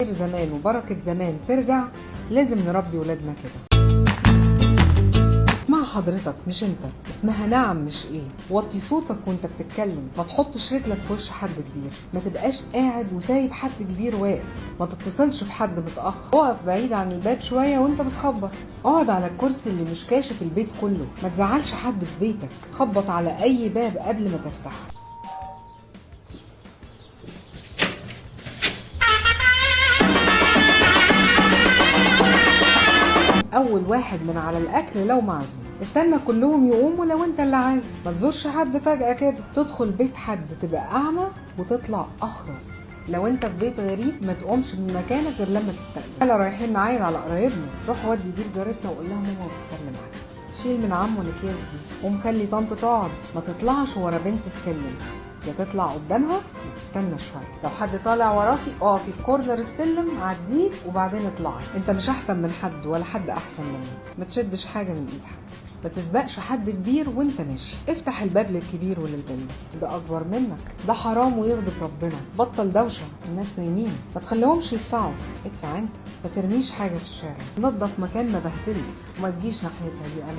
خير زمان وبركة زمان ترجع، لازم نربي ولادنا كده. اسمها حضرتك مش انت، اسمها نعم مش ايه. وطي صوتك وانت بتتكلم، ما تحطش رجلك في وش حد كبير، ما تبقاش قاعد وسايب حد كبير واقف، ما تتصلش بحد متأخر، اقف بعيد عن الباب شوية وانت بتخبط، اقعد على الكرسي اللي مش كاشف البيت كله، ما تزعلش حد في بيتك، خبط على اي باب قبل ما تفتحه. اول واحد من على الاكل لو معزوم، استنى كلهم يقوموا لو انت اللي عازم، ما تزورش حد فجأة كده، تدخل بيت حد تبقى اعمى وتطلع اخرس. لو انت في بيت غريب ما تقومش من مكانك غير لما تستأذن. لا رايحين نعاير على قرايبنا، روح ودي دي لجارتنا وقول لها ماما بتسلم عليك. شيل من عمه الاكياس دي، قوم خلي طنط تقعد، ما تطلعش ورا بنت السلم، يا تطلع قدامها وتستنى شويه. لو حد طالع وراكي اقفي في corner السلم عديه وبعدين اطلعي. انت مش احسن من حد ولا حد احسن منك، ما تشدش حاجه من ايد حد، ما تسبقش حد كبير وانت ماشي، افتح الباب للكبير وللبنت، ده اكبر منك، ده حرام ويغضب ربنا. بطل دوشه، الناس نايمين، ما تخليهمش يدفعوا، ادفع انت. ما ترميش حاجه في الشارع، نظف مكان ما بهدلت وما تجيش ناحيتها، دي امانه.